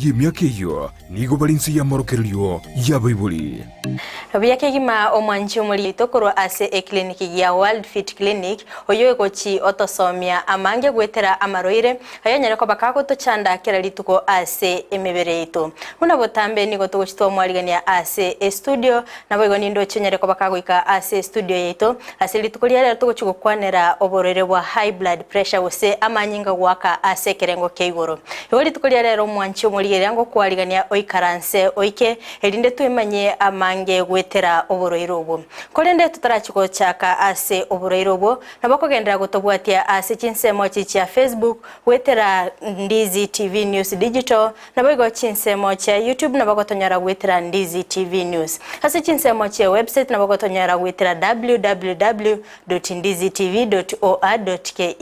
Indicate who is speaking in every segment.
Speaker 1: Y'emiaka eyio nigo bare inse y'amorokererio y'abaibori.
Speaker 2: Buya kegima omwanchi omorito korwa ase eclinic gia World Fit Clinic oyio egochi otosomia amange goetera amarwaire ayanyare koba kagotochanda kera rituko ase emebere yaito. Buna botambe nigo togochi twamwarigania ase estudio naboigo nindoche onyare koba kagoika ase estudio yaito ase rituko ria rero togochi gokwanera oborwaire bwa high blood pressure gose amanyinga goaka ase ekerengo kia igoro. Igo rituko ria rero omwanchi omorigereria ngokwarigania oikaranse oike erinde twemanyie amange goetera oborwaire obwo. Korende totarachi gochaka ase oborwaire obwo, nabo okogenderera gotobwatia ase chinsemo echi chia Facebook, goetera Ndizi TV News Digital, Naboigo chinsemo chia YouTube nabo gotonyora goetera Ndizi TV News. Ase chinsemo chia website nabo gotonyora goetera www.ndizitv.or.ke.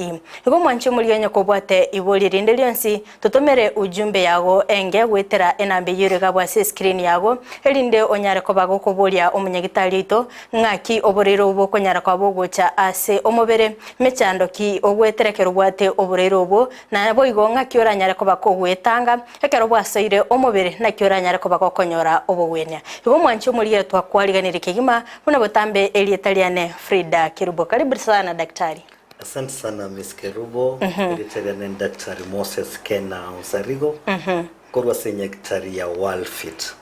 Speaker 2: Igo omwanchi omorigia onye kobwate ibori rinde rionsi, totomere ujumbe yago enge goetera enamba eyio ere igabwo ase escreen yago, erinde onyare koba gokoboria omonyagitari oito ng'aki oborwaire obwo bokonyara koba bogocha ase omobere, mechando ki ogoetera ekero obwate oborwaire obwo, Naboigo ng'aki oranyare koba kogwetanga, ekero bwasoire omobere, naki oranyare koba gokonyora obogwenia. Igo omwanchi omorigia twakwariganirie kegima, buna botambe erieta riane Frida Kerubo. Karibu sana daktari.
Speaker 3: Asante sana Miss Kerubo, erieta riane ni Daktari Moses Kena Onsarigo, korwa ase enyagitari ya Worldfit.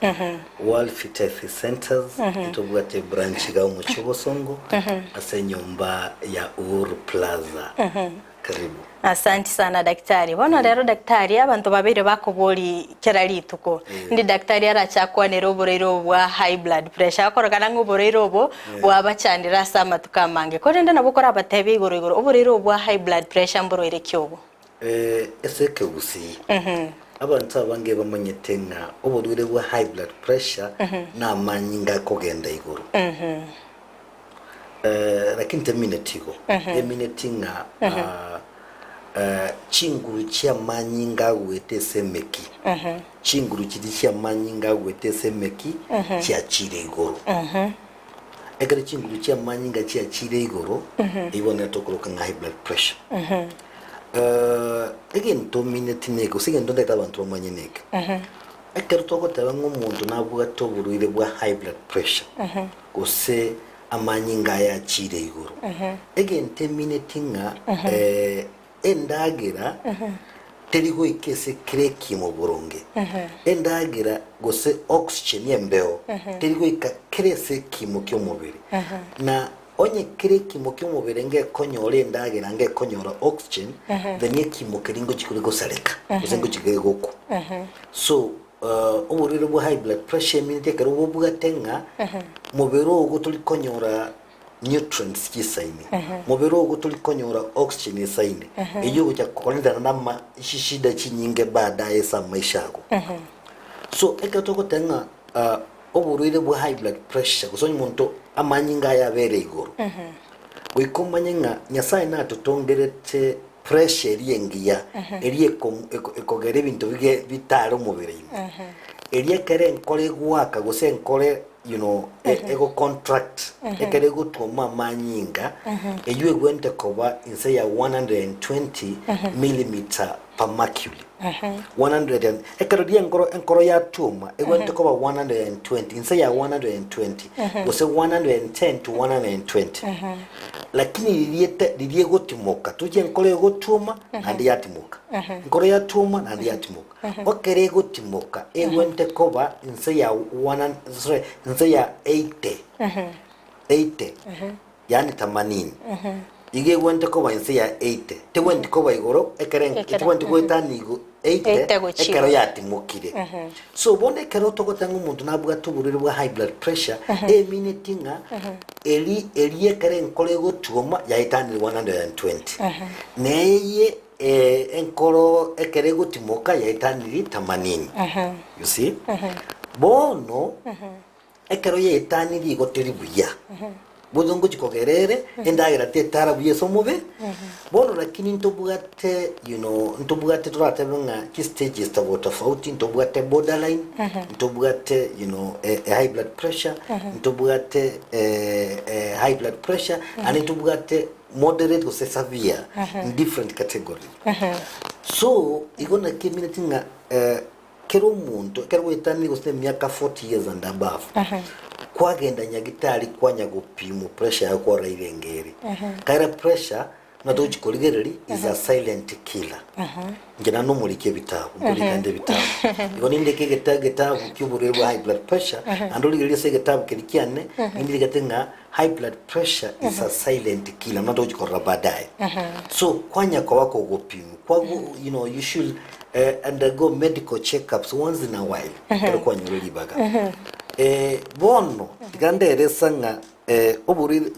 Speaker 3: Worldfit Health Centers, ntobwate ebranch iga omochie o Bosongo, ase enyomba ya Uhuru Plaza. Karibu.
Speaker 2: Asanti sana daktari. Bono rero daktari abanto babeire bakobori kera rituko. Ndi daktari arache akwanere oborwaire obo bwa high blood pressure. Akorokana ng'a oborwaire obo bwabachandire ase amatuko amange. Korende nabo okorabatebia igoro igoro oborwaire obo bwa high blood pressure mborwaire ki obo?
Speaker 3: Ase ekegusii, abanto abange bamanyete ng'a oborwaire bwa high blood pressure namanyinga akogenda igoro. Lakini temineti igo, emineti ng'a chinguru chi'amanyinga agwete ase emeki, chinguru chiria chi'amanyinga agwete ase emeki chiachire igoro. Ekero chinguru chi'amanyinga chiachire igoro, eyio bono nero tokoroka ng'a high blood pressure. Egento omineti neke, gose egento ntagete abanto bamanye neke, ekero togoteba ng'a omonto nabwate oborwaire bwa high blood pressure, gose amanyinga aye achiire igoro. Egento emineti ng'a endagera teri goika ase kera ekiimo boronge. Endagera gose oxygen embeo teri goika kera ase ekiimo ki'omobere. Na onye kera ekiimo ki'omobere ngekonyora endagera ngekonyora oxygen, then ekiimo keria ngochi kore gosareka gose ngochi kere gokwa. So Oborwaire bwa high blood pressure eminto ekero bobwate ng'a mobere ogo tori konyora nutrients chisaine, mobere ogo tori konyora oxygen esaine, eyio egocha korentana na ama chishida chinyinge baadaye ase amaisha ago. So ekero togoteba ng'a ah, oborwaire bwa high blood pressure gose onye omonto amanyinga aye abere igoro, goika omanye ng'a Nyasaye natotongerete Pressure eria engiya, eria eko- eko- ekogera ebinto bige bitare omobere ime, eria ekero enkoro egoaka gose enkoro you know, e- ego contract, ekero egotwoma amanyinga, eywo egwenerete koba inse ya 120 millimeter per mercury. 100 and, ekero riria enkoro enkoro yatwoma, egwenerete koba 120, inse ya 120, gose 110 to 120. Lakini riria ete riria egotimoka, toche enkoro egotwoma naende yatimoka, enkoro yatwoma naende yatimoka. Ekero egotimoka egwenerete koba inse ya one hun sorry inse ya 80, 80 yaani themanini. Igo egwenerete koba inse ya 80, tegwenereti koba igoro ekero enk
Speaker 2: Ekero,
Speaker 3: tegwenereti goetania igo 80
Speaker 2: 80 gochia
Speaker 3: ekero
Speaker 2: igoro.
Speaker 3: yatimokire. So bono ekero togoteba ng'a omonto nabwate oborwaire bwa high blood pressure, emineti ng'a eri eria ekero enkoro egotwoma yaetanire 120. Neye enkoro ekero egotimoka yaetaniri themanini. You see? Bono Ekero yaetanirie igo teri buya, bono ngochia kogera ere endagera tetara buya ase omobe. Bono lakini ntobwate you know ntobwate toratebe ng'a chistages tofauti tofauti, ntobwate borderline, ntobwate you know e high blood pressure, ntobwate high blood pressure, naende ntobwate moderate gose severe in different categories. So igo naki emineti ng'a. Kera omonto ekero gwaetanire gose na emiaka 40 years and above, kwagenda nyagitari kwanya gopimwa pressure yago kwarora irenge ere. Kaira pressure buna togochi korigereria is a silent killer. Inche naende nomoriki ebitabu, nkorika inde ebitabu. Igo nindeke egeta egetabu kia oborwaire bwa high blood pressure, naende origererie ase egetabu keria kiane, nindirigete ng'a high blood pressure is a silent killer, buna togochi korora baadaye. So kwanya koba kogopimwa, kwago you know you should undergo medical checkups once in a while, ekero kwanyora ribaga. Bono tiga nderesa ng'a oborwaire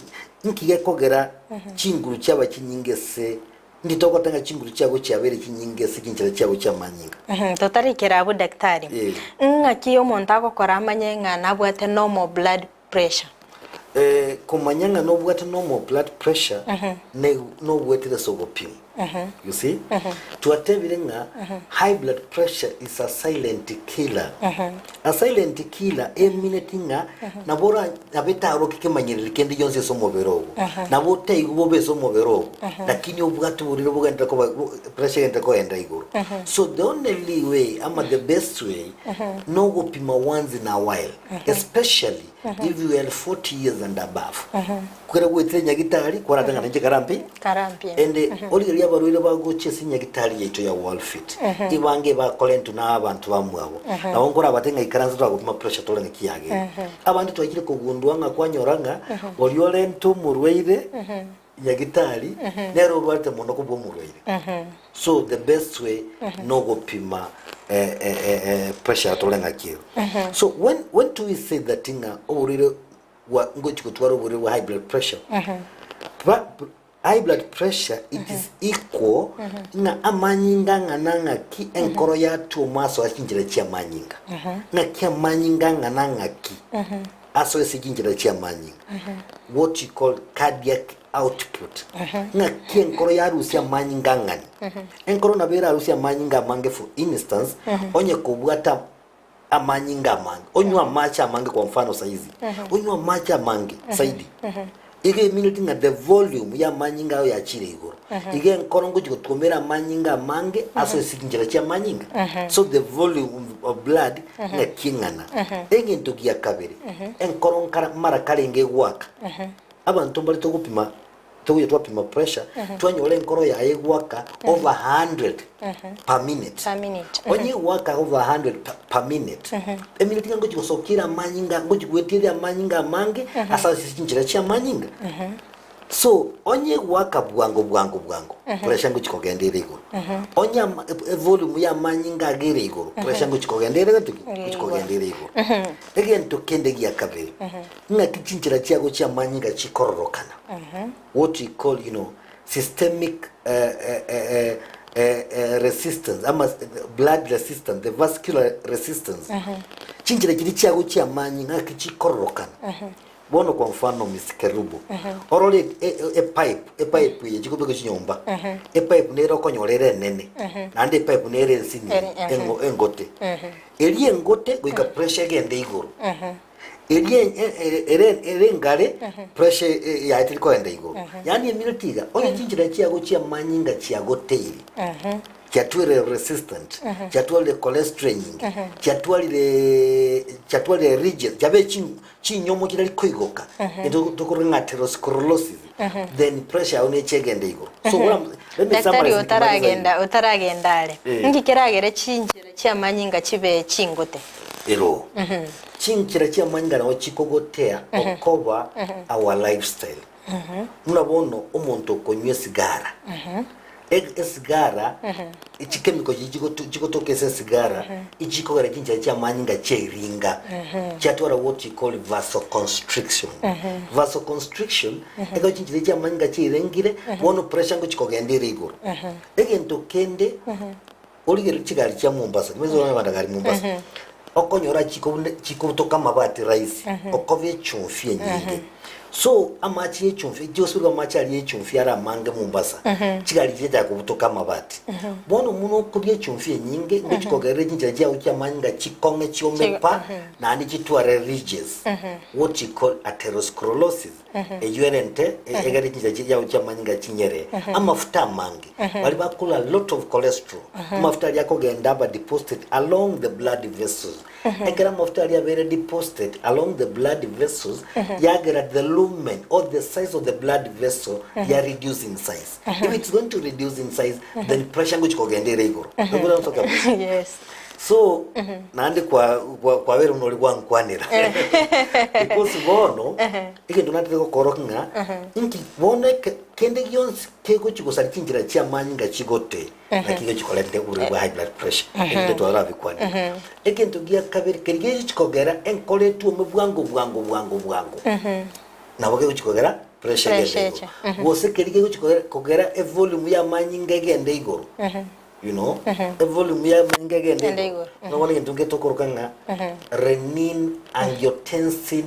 Speaker 3: nki gekogera chinguru chiaba chinyinge ase Ndi togoteba ng'a chinguru chiago chiabeire chinyinge ase chinchera chiago chi'amanyinga.
Speaker 2: Totarikera abwo daktari.
Speaker 3: Eh.
Speaker 2: Ng'aki omonto agokora amanye ng'a nabwate normal blood pressure?
Speaker 3: Eh, komanya ng'a nobwate normal blood pressure ne nobwetire ase ogopimwa. You see? Twatebire ng'a high blood pressure is a silent killer. A silent killer emineti ng'a nabo ora nabo etaroke kemanyereri kende gionsi ase omobere ogo. Nabo otaigwe bobe ase omobere ogo, lakini obwate oborwaire bogenderere koba bo pressure egenderere kogenda igoro. So the only way ama the best way nogopima once in a while, especially if you are 40 years and above. Ekero gwaetire nyagitari kwarate ng'a ninche karampi
Speaker 2: Karampie.
Speaker 3: Ende origereria abarwaire bagochia ase nyagitari yaito ya Worldfit, ibange bakorentwe na abanto bamwabo. Nabo nkorabate ng'a ikaranse twagopima pressure tore ng'a kiagere. Abande twachire kogundua ng'a kwanyora ng'a oria orente omorwaire nyagitari nere orwarete mono kobua omorwaire. So the best way nogopima pressure tore ng'a ki ere. So when when do we say that ng'a oborwaire gwa ngochi gotwara oborwaire bwa high blood pressure Bra- high blood pressure it is equal ng'a amanyinga ang'ana ng'aki enkoro yatwa omoaso ase chinchera chia amanyinga ng'aki amanyinga ang'ana ng'aki asoe ase chinchera chia amanyinga what you call cardiac output ng'aki enkoro yarusia amanyinga ang'ani enkoro nabo erarusie amanyinga amange for instance onye kobwata amanyinga amange, onywe amache amange kwa mfano saizi, onywe amache amange saidi, iga emineti ng'a the volume ya amanyinga ayo yachire igoro, iga enkoro ngochi gotwomera amanyinga amange ase ase chinchera chia amanyinga, so the volume of blood ng'aki eng'ana. Egento gia kabere, enkoro nkara mara karenge egoaka, abanto mbare togopima togocha twapima pressure, twanyora enkoro yaye egoaka over 100 per minute.
Speaker 2: Per minute.
Speaker 3: Onye egoaka over 100 per, per minute, eminute iga ngochi gosokia amanyinga, ngochi goetieria amanyinga amange ase ase chinchera chia amanyinga. So, onye egoaka bwango bwango bwango, pressure ngochi kogenda ere igoro. Onye ama- e- evolume ya amanyinga iga ere igoro, pressure ngochi kogenda ere gento ki? Ngochi kogenda ere igoro. Egento kende gia kabere, Ng'aki chinchera chiago chi'amanyinga chikororokana, what we call, you know, systemic resistance ama blood resistance, the vascular resistance. Chinchera chiria chiago chi'amanyinga ng'aki chikororokana. Bono kwa mfano Miss Kerubo, orore epipe, epipe eye chikobekwa chinyomba, epipe nere okonyora ere enene, naende epipe nere ensinini, engote. Eria engote goika pressure egende igoro. Eria ere ere engare pressure yaye teri kogenda igoro. Yaani eminwe tiga, onye chinchera chiago chi'amanyinga chiagoteire, chiatwarire resistant, chiatwarire cholesterol enyinge, chiatwarire chiatwarire rigid, chiabeire chi chinyomo chirari koigoka, intwe tokorora ng'a atherosclerosis, then pressure yago neche egende igoro. So what I'm, let me
Speaker 2: Daktari
Speaker 3: summarize nikimaliza hivi.
Speaker 2: otaragenda otaragenda are,
Speaker 3: Eh.
Speaker 2: nki keragere chinchera chi'amanyinga chibe chingote?
Speaker 3: Ero. Chinchera chi'amanyinga nabo chikogotea okoba our lifestyle. Buna bono omonto okonywa esigara, e- esigara chikemiko chiria chigoto chigotoka ase esigara echikogera chinchera chi'amanyinga chiairinga, chiatwara what you call vasoconstriction. Vasoconstriction, ekero chinchera chi'amanyinga chiairengire, bono pressure ngochi kogenda ere igoro. Egento kende. Origererie chigari chia Mombasa, nimanyete oranyore abande gari Mombasa, okonyora chikobune chikobutoka amabati rahisi, okoba echumbi enyinge. So amache ya echumbi, chigosibigwa amache aria ya echumbi are amange Mombasa, chigari chiria chiachaka kobutoka amabati. Bono buna okoria echumbi enyinge, ngochi kogerera chinchera chiago chi'amanyinga chikong'e chiome pa, naende chitware ridges, what you call atherosclerosis, eyio erente egere chinchera chiago chi'amanyinga chinyeree. Amafuta amange, baria bakora a lot of cholesterol, amafuta aria akogenda aba deposited along the blood vessels. Ekero amafuta aria abeire deposited along the blood vessels, yagera the lumen or the size of the blood vessel ya reduce in size. If it's going to reduce in size, then pressure ngochi kogenda ere igoro. Nobwate gosoka pressure?
Speaker 2: Yes.
Speaker 3: So, naende kwa kwa kwabeire buna oria gwankwanera. Because bono, egento natete gokorokia ng'a, inki bono eke kende gionsi kegochi gosaria chinchera chi'amanyinga chigote, naki egochi korenta oborwaire bwa high blood pressure, ebinto twarabikwanire. Egento gia kabere, keria gegochi kogera enkoro etwome bwango bwango bwango bwango, nabo kegochi kogera pressure egende
Speaker 2: Pressure
Speaker 3: igoro.
Speaker 2: eche.
Speaker 3: Gose keria kegochi kogera kogera evolume y'amanyinga egende igoro, you know, evolume y'amanyinga egende
Speaker 2: Egende
Speaker 3: igoro.
Speaker 2: igoro.
Speaker 3: Nabo egento ngetokoroka ng'a renin angiotensin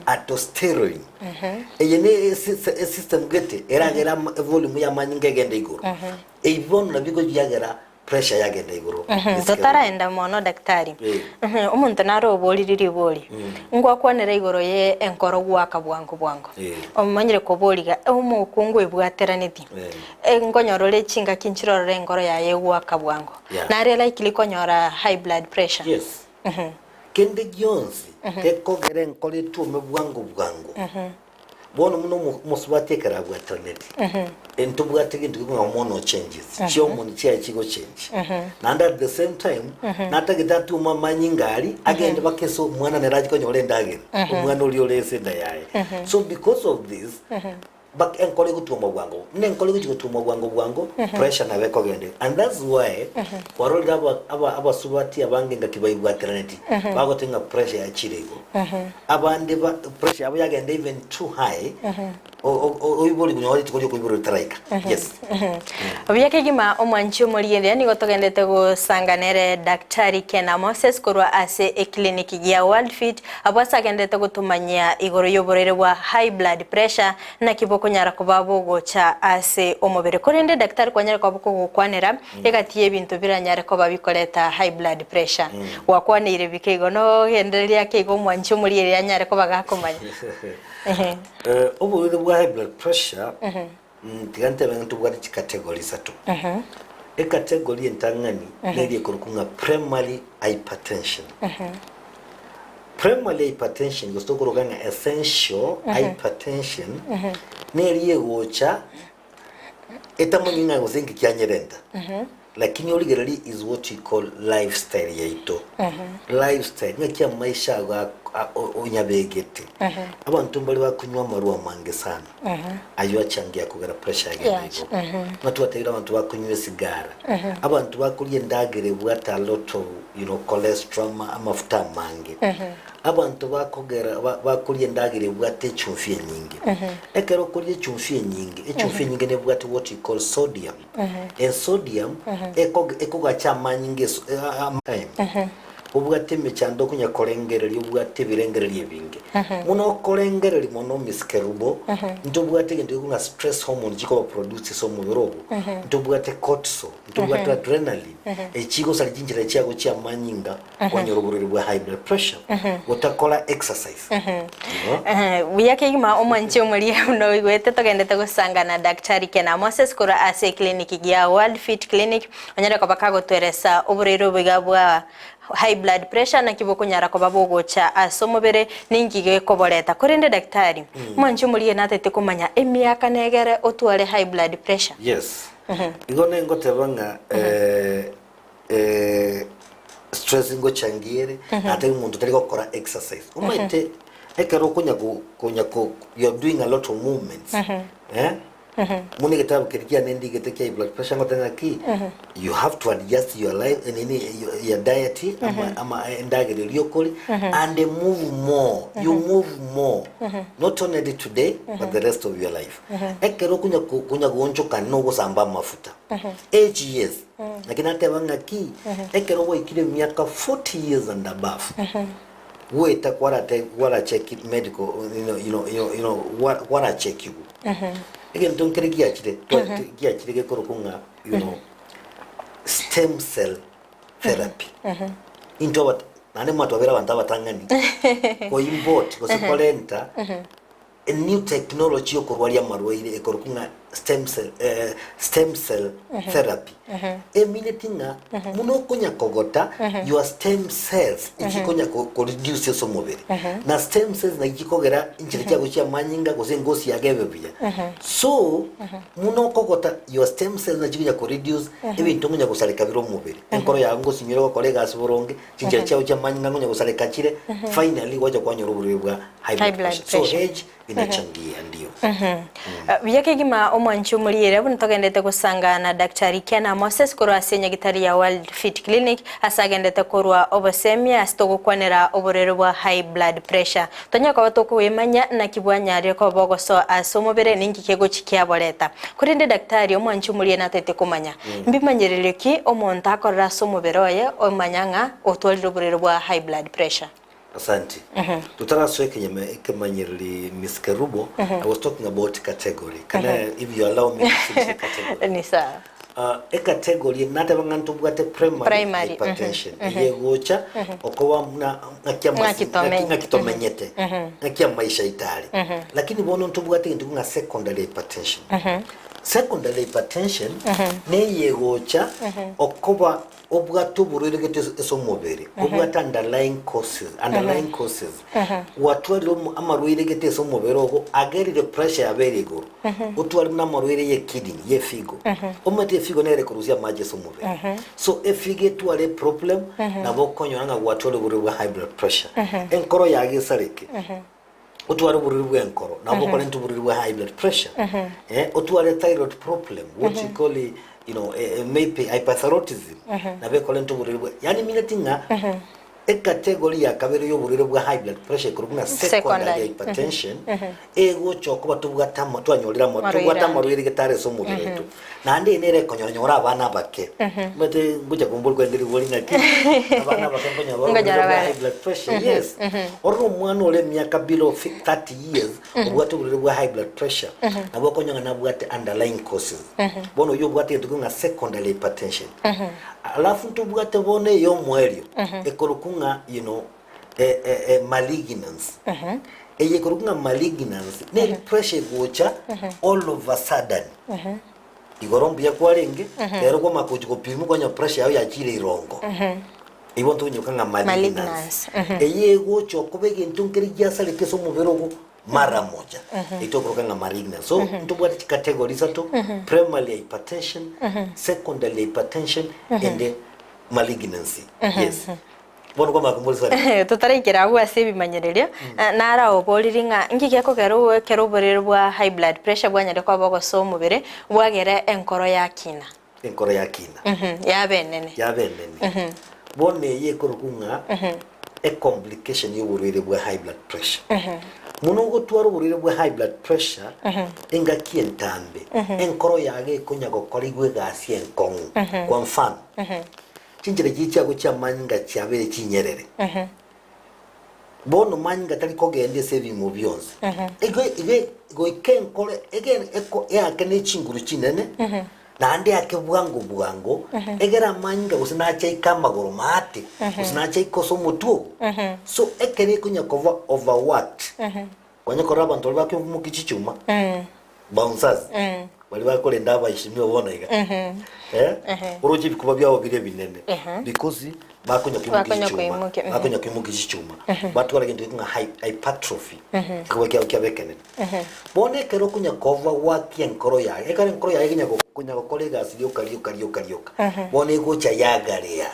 Speaker 3: aldosterone. Eye ne esi- esystem gete eragere ama- evolume y'amanyinga egende igoro. Ebi bono nabio biagera pressure yagenda igoro. Esike
Speaker 2: Totaraenda mono daktari.
Speaker 3: Eh.
Speaker 2: Omonto nare oborire ribori. Ngwakwanera igoro ye enkoro gwaka bwango bwango.
Speaker 3: Eh.
Speaker 2: Omanyire koboriga omokungu ebwateraneti.
Speaker 3: Eh.
Speaker 2: Nkonyora ore chingaki nchirorore enkoro yaye egwaka bwango.
Speaker 3: Yeah.
Speaker 2: Nare likely konyora high blood pressure.
Speaker 3: Yes. Kende gionsi gekogera enkoro etwome bwango bwango. Bono buna omosubati ekero abwataneti, ntobwate egento gekong'a hormonal changes, chihormone chiaye chigochange. Naende at the same time, natagete atume amanyinga aria, agende mpaka ase omwana nere achie konyora endagera, omwana oria ore ase enda yaye. So because of this, mpaka enkoro egotwoma bwango, buna enkoro egochia gotwoma bwango bwango, pressure nabo ekogenda iga. And that's why, kwarorire aba aba abasubati abange ngaki baibwateraneti, bagoteba ng'a pressure yachire igoro. Abande ba pressure yabo yagenda even too high, oibori konyora rituko riokoiborwa ritaraika. Yes.
Speaker 2: Obuya kegima omwanchi omorigereria nigo togendete gosanga nere Daktari Kena Moses korwa ase eclinic gia World Fit abwo ase agenderete gotomanyia igoro y'oborwaire bwa high blood pressure naki bokonyara koba bogocha ase omobere. Korende daktari kwanyare koba kogokwanera Egati y'ebinto biranyare koba bikoreta high blood pressure. Gwakwaneire bike igo nogendereria ake igo omwanchi omorigereria anyare koba gakomanya. Ehe.
Speaker 3: Oborwaire bwa high blood pressure tiga ntebe ng'a ntobwate chicategory isato. Ecategory entang'ani neri ekorokwa ng'a primary hypertension. Primary hypertension gose tokoroka ng'a essential hypertension neri egocha Etamanyi ng'a gose inki kianyerenta lakini origererie is what we call lifestyle yaito lifestyle ng'aki amaisha ago onyabegete abanto mbare bakonywa amarwa amange sana aywo achangia kogera pressure yagenda
Speaker 2: Yes.
Speaker 3: igoro ng'a twatebire abanto bakonywa esigara abanto bakoria endagera ebwate a lot of you know cholesterol amafuta amange Abanto bakogera bakoria endagera ebwate echumbi enyinge. Ekero okoria echumbi enyinge, echumbi enyinge nebwate what we call sodium. And sodium ekogacha amanyinga time. Obwate emechando okonya korengereria obwate ebirengererio ebinge. Buna okorengereria mono Miss Kerubo, ntobwate egento gekong'a stress hormone chikoba produced ase omobere obo, ntobwate cortisol, ntobwate adrenaline, echigosaria chinchera chiago chi'amanyinga. Kwanyora oborwaire bwa high blood pressure gotakora exercise. Igo.
Speaker 2: Buya kegima omwanchi omoria buna oigwete togendete gosanga na Daktari Kena Moses korwa ase eclinic gia World Fit Clinic onyare koba kagotweresa oborwaire obo iga bwa high blood pressure naki bokonyara koba bogocha ase omobere ninki gekoboreta. Korende daktari, omwanchi omoria natete komanya emiaka negere otware high blood pressure?
Speaker 3: Yes. Igo nengoteba ng'a stress ngochangia ere, ate omonto tari gokora exercise. Omanyete ekero okonya go konya ko you're doing a lot of movements eh, buna egetabu keria kiane ndigete kia high blood pressure ngoteba ng'aki you have to adjust your life nini your diet ama ama endagera eria okori and move more, you move more not only today but the rest of your life. Ekero okonya ko konya goonchoka nogosamba amafuta, age years Naki nateba ng'aki, ekero gwaikire emiaka 40 years and above, Goeta kwarate kwaracheki medical you know, you know, you know, you know, gwa- kwarachekigwa. Egento nkere giachire twa- giachire gekorokwa ng'a you know, stem cell therapy. Intwe abat naende mwatwabera abanto abatang'ani koimport gose korenta A new technology yokorwaria amarwaire ekorokwa ng'a stem cell, eh, stem cell therapy. Emineti ng'a buna okonya kogota your stem cells echikonya ko- koreduce ase omobere. Na stem cells naki chikogera enchera chiago chia amanyinga gose engosi yago ebe buya. So, buna okogota your stem cells nachi chikonya koreduce ebinto ngonya gosareka bire omobere. Enkoro yago ngosinyore gokora egasi boronge, chinchera chiago chia amanyinga ngonya gosareka chire, finally gwacha kwanyora oborwaire bwa High
Speaker 2: High
Speaker 3: blood
Speaker 2: blood
Speaker 3: pressure. So
Speaker 2: pressure.
Speaker 3: age inachangia ndio.
Speaker 2: Buya kegima omwanchi omoriere buna togendete gosanga na Daktari Kena Moses korwa ase enyagitari ya World Fit Clinic ase agendete korwa obosemia ase togokwanera oborwaire bwa high blood pressure. Tonyare koba tokoemanya naki bwanyarire koba bogosoa ase omobere ninki kegochi kiaboreta. Korende daktari omwanchi omoriere natagete komanya mbimanyererio ki omonto akorora ase omobere oye omanya ng'a otwarire oborwaire bwa high blood pressure.
Speaker 3: Asante. Totarasoa ekenyama ekemanyereri Miss Kerubo, I was talking about category. Can I, if you allow me to finish the category?
Speaker 2: Ni sawa.
Speaker 3: Ecategory nateba ng'a ntobwate primary,
Speaker 2: Primary,
Speaker 3: hypertension. Eye egocha okoba muna ng'aki amasi-
Speaker 2: Ng'aki tomenye.
Speaker 3: ng'aki tomenyete, ng'aki amaisha aito are. Lakini bono ntobwate egento ng'a secondary hypertension. Secondary hypertension neye egocha okoba Obwate oborwaire gete ase omobere, obwate underlying causes, underlying causes. Gwatwarire omo- amarwaire gete ase omobere ogo, agerire pressure yabeire igoro. Otware buna amarwaire ye kidney, ye figo. Omanyete efigo nere ekorusia amache ase omobere. So efigo etware eproblem, nabo okonyora ng'a gwatwarire oborwaire bwa high blood pressure. Enkoro yago esareke. Otware oborwaire bw'enkoro, nabo okorenta oborwaire bwa high blood pressure. Eh, otware thyroid problem, what you call you know, maybe hyperthyroidism, nabo ekorenta oborwaire bwa, yaani mineti ng'a ecategory ya kabere ya oborwaire bwa high blood pressure ekorokwa ng'a secondary
Speaker 2: Secondary.
Speaker 3: hypertension, egocha okoba tobwate ama twanyorire ama
Speaker 2: Amarwaire
Speaker 3: tobwate
Speaker 2: ande.
Speaker 3: amarwaire getare ase omobere oito. Naende eye nere ekonyora nyora abana abake. Omanyete ngocha komborwa kwarenge rigori ng'aki, abana abake nkonyora bare
Speaker 2: Nkonyora
Speaker 3: oborwaire bwa
Speaker 2: bare.
Speaker 3: high blood pressure, yes. Orore omwana ore emiaka below 30 years, obwate oborwaire bwa high blood pressure, nabo okonyora ng'a nabwate underlying causes. Bono oyio obwate egento kegwa ng'a secondary hypertension. Alafu ntobwate bono eyomoerio, ekorokwa ng'a you know, malignancy. Eye ekorokwa ng'a malignancy, neri pressure egocha all of a sudden. Igoro mbuya kwarenge, rero kwamanya gochi gopimwa kwanyora pressure yao yachire irongo. Igo ntokonyoka ng'a malignancy.
Speaker 2: Malignancy,
Speaker 3: Eye egocha okoba egento nkere giasareka ase omobere ogo mara moja. Eyio tokoroka ng'a malignancy. So ntobwate chicategory isato, primary hypertension, secondary hypertension, and malignancy. Yes. Bono kwamanya komborisia are.
Speaker 2: Totaraikera agwo ase ebimanyererio, naraoboriri ng'a inki gekogera ekero oborere bwa high blood pressure bwanyare koba bogosoa omobere, bwagera enkoro yakina.
Speaker 3: Enkoro yakina.
Speaker 2: Yaba enene.
Speaker 3: Yaba enene. Bono eye ekorokwa ng'a ecomplication ya oborwaire bwa high blood pressure. Mono ogotwara oborwaire bwa high blood pressure, engaki entambe, enkoro yago ekonya gokora igwe egasi enkong'u. Kwa mfano, Chinchera chiria chiago chi'amanyinga chiabeire chinyerere. Bono manyinga tari kogenda ase ebiimo bionsi. Igo igo goika enkoro ege eko eake ne chinguru chinene, naende eake bwango bwango, egere amanyinga gose nache aike amagoro maate, gose nache aike ase omotwe ogo. So ekero ekonya koba overworked, konya korora abanto baria bakoimokia chichuma, bouncers, baria bakorenda abaishimiwa bono iga, eh, oroche ebikuba biabo bire ebinene, because bakonya koimokia
Speaker 2: Bakonya
Speaker 3: chichuma,
Speaker 2: koimokia, mhm.
Speaker 3: bakonya koimokia chichuma, batwara egento gekong'a hy- hypertrophy, ekekuba kiabo kiaba ekenene. Bono ekero okonya koba gwakia enkoro yaye, ekero enkoro yaye ekonya konya gokora egasi rioka rioka rioka rioka, bono egocha yagarea,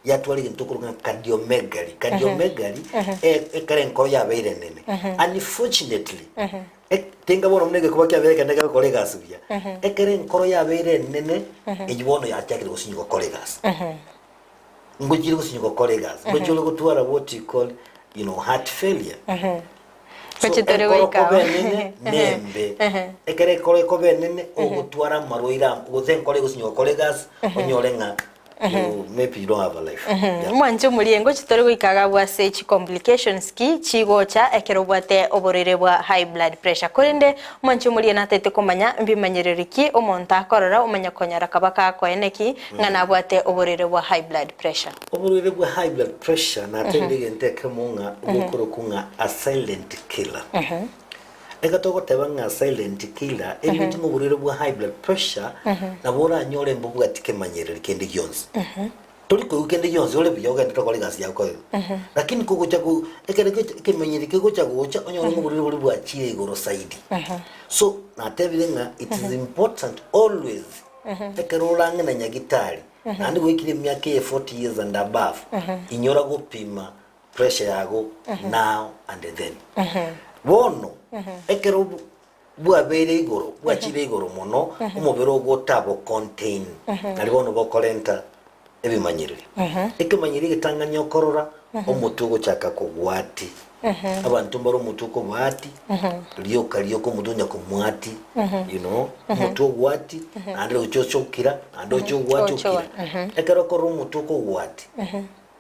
Speaker 3: yatwara egento tokoroka ng'a cardiomegaly. Cardiomegaly, e- ekero enkoro yabeire enene. Unfortunately, Tinga bono buna egekuba kiabeire ekenene kegokora egasi buya. Ekero enkoro yabeire enene, eyio bono yachakire gosinywa gokora egasi. Ngochire gosinywa gokora egasi. Ngochire ore gotwara what you call, you know, heart failure. So,
Speaker 2: Gochi tore
Speaker 3: enkoro
Speaker 2: goika
Speaker 3: koba
Speaker 2: ao.
Speaker 3: enene nembe. Ekero enkoro ekoba enene, ogotwara amarwaire am- gose enkoro egosinywa gokora egasi, onyore ng'a. You, maybe you don't have a life. Yeah.
Speaker 2: Mwanche omoriengo chitore goika agabwo ase chi complications ki chigocha ekero obwate oborwaire bwa high blood pressure. Korende mwanche omorie natete komanya mbimanyereri ki omonto akorora omanya konyora kaba gakoeneki ng'a nabwate oborwaire bwa high blood pressure.
Speaker 3: Oborwaire bwa high blood pressure natebire egento ekemo ng'a bokorokwa ng'a a silent killer. Eka togoteba ng'a silent killer eminto ng'a oborwaire bwa high blood pressure nabo oranyore mbobwati kemanyereri kende gionsi. Tori koigwa kende gionsi ore buya ogende tokore egasi yago koigo. Lakini kogocha ko ekere gocha ekemanyereri kegocha gocha onyore ng'a oborwaire boria bwachire igoro zaidi. So natebire ng'a it is important always ekero orang'e na nyagitari naende goikire emiaka eye 40 years and above inyora gopima pressure yago now and then. Bono ekero bwabeire igoro bwachire igoro mono omobere ogo otabo contain nari bono bokorenta ebimanyererio. Ekemanyererio egetang'ani okorora omotwe ogochaka kogwati abanto mbare omotwe okobwati rioka rioka omotwe onya komwati you know omotwe ogwati naende roche oche okira naende oche ogwati okira. Ekero okorora omotwe okogwati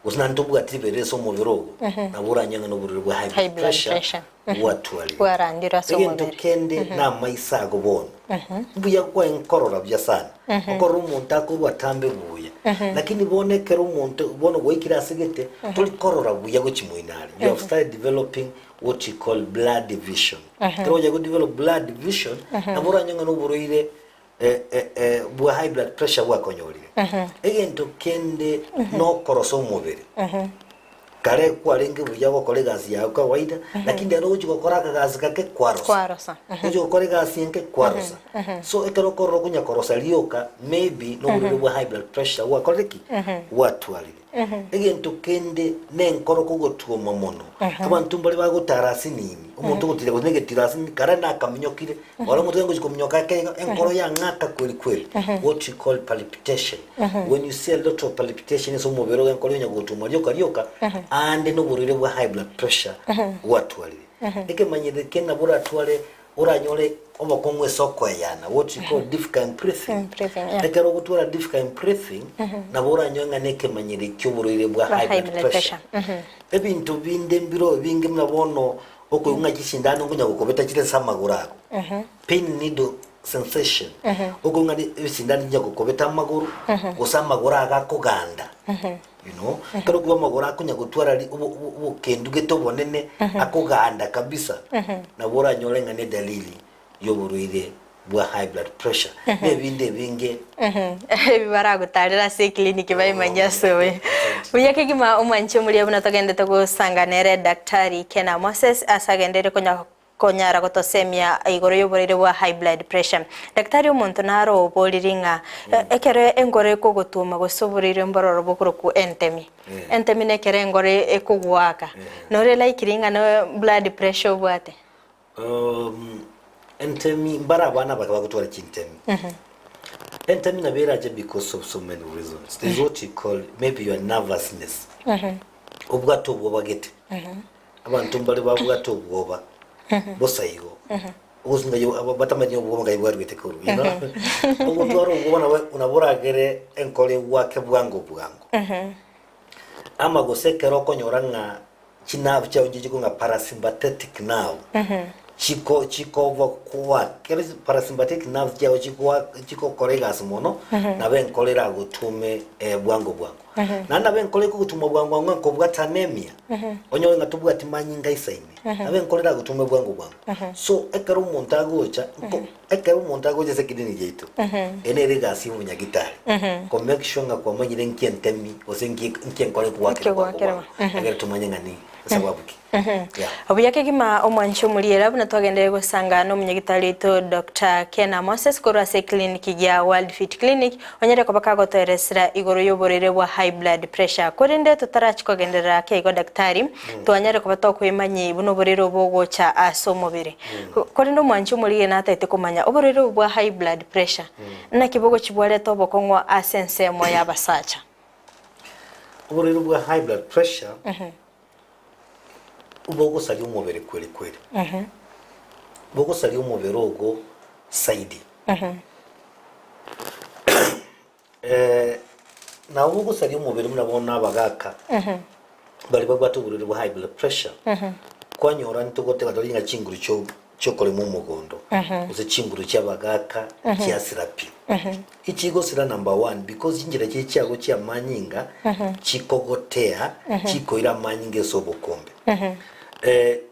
Speaker 3: Gose naende tobwati ribere ase omobere ogo, nabo oranywe ng'a noborwaire bwa high
Speaker 2: High
Speaker 3: blood
Speaker 2: blood
Speaker 3: pressure
Speaker 2: pressure.
Speaker 3: bwatwarire.
Speaker 2: Bwarandirwe ase
Speaker 3: Egento
Speaker 2: omobere.
Speaker 3: kende namaiso ago bono, mbuya kwaye nkorora buya sana, okorora omonto akorwa atambe buya, lakini bono ekero omonto bono gwaikire ase gete, tori korora buya gochia moino aria, you have started developing what you call blurred vision. Ekero ogochia go develop blurred vision, nabo oranywe ng'a noborwaire bwa high blood pressure bwakonyorire. Egento kende nokorosa omobere. Kare kwarenge buya gokora egasi yago kawaida, lakini rero ogochi gokora akagasi gake kwarosa.
Speaker 2: Kwarosa.
Speaker 3: Ogochi gokora egasi enke kwarosa. So ekero okorora okonya korosa rioka maybe noborwaire bwa high blood pressure gwakorire ki? Gwatwarire. Egento kende nenkoro kogotuoma mono. Abanto mbare bagotara ase nini, omonto ogotira gose negetiro ase nini kare nakaminyokire, Ore omonto ogochia kominyoka ake iga, enkoro yang'aka kweri kweri, what we call palpitation. When you see a lot of palpitation ase omobere ogo enkoro yonya gotuma rioka rioka, aande noborwaire bwa high blood pressure gwatwarire. Ekemanyerero kende nabo oratware oranyore obokong'u ase okoeyana, what we call difficult in breathing.
Speaker 2: Breathing, yeah.
Speaker 3: Ekero ogotwara difficult in breathing, nabo oranyore ng'a nekemanyerero kioborwaire bwa
Speaker 2: Bwa
Speaker 3: high blood pressure. Ebinto binde mbiro ebinge buna bono Okoigwa ng'a chisindano nkonya gokobeta chire ase amagoro ago, pain needle sensation, okoigwa ng'a ebisindano nkonya gokobeta amagoro, gose amagoro ago akoganda, you know, ekero okigwa amagoro akonya gotwara ri obo obo obokendu gete obonene, akoganda kabisa, nabo oranyore ng'a ne dalili ya oborwaire bwa high blood pressure, na ebinde ebinge.
Speaker 2: Ebi baragotarera ase eclinic baimanye ase oye. Buya kegima omwanchi omoria buna togendete gosanga nere Daktari Kena Moses ase agenderere konya konyara gotosemia igoro y'oborwaire bwa high blood pressure. Daktari omonto naro oboriri ng'a ekero engoro ekogotwoma gose oborwaire mbororo bokorokwa entemi. Entemi nekero engoro ekogoaka. Nore likely ng'a no blood pressure obwate?
Speaker 3: Entemi, mbare abana abake bagotwara chintemi. Entemi nabo erache because of so many reasons. There is what you call maybe your nervousness. Obwate obwoba gete. Abanto mbare babwate obwoba bosa igo. Ogosunga yo aba batamanyeti obwoba ngai bwaruete korwa, you know. Ogotwara obwoba nabo nabo oragere enkoro egwake bwango bwango. Ama gose ekero okonyora ng'a chinerve chiao nchiche kong'a parasympathetic nerve chiko chikoba koa kero parasympathetic nerve chiao chikoa chigokora egasi mono nabo enkoro eragotume bwango bwango. Naende nabo enkoro ekogotuma bwango bwango nkobwate anemia onyore ng'a tobwati manyinga aisaine nabo enkoro eragotume bwango bwango. So ekero omonto agocha nko ekero omonto agocha ase ekidini giaito eye nere egasi ya omonyagitari ko make sure ng'a kwamanyire nki entemi gose nki nki enkoro ekogwakera bwango
Speaker 2: Ekegwakerwa.
Speaker 3: bwango egere tomanye ng'a ni esababu ki. Yeah.
Speaker 2: Obuya kegima omwanchi omoriera buna twagenderere gosanga nomonyagitari oito Doctor Kena Moses korwa ase eclinic ya World Fit Clinic onyare koba kagotoeresera igoro y'oborwaire bwa high blood pressure. Korende totarachi kogenderera ake igo daktari twanyare koba tokoimanyi buna oborwaire obo bogocha ase omobere. Korende omwanchi omorigia natagete komanya oborwaire obo bwa high blood pressure naki bogochi bwareta obokong'u ase ensemo y'abasacha.
Speaker 3: Oborwaire bwa high blood pressure bogosaria omobere kweri kweri. Bogosaria omobere ogo zaidi. Nabo bogosaria omobere buna bono abagaka baria babwate oborwaire bwa high blood pressure, kwanyora ntogoteba tore ng'a chinguru chio chiokorema omogondo gose chinguru chia abagaka chiasira pi. Echigosira number one because chinchera chiria chiago chia amanyinga chikogotea chikoira amanyinga ase obokombe.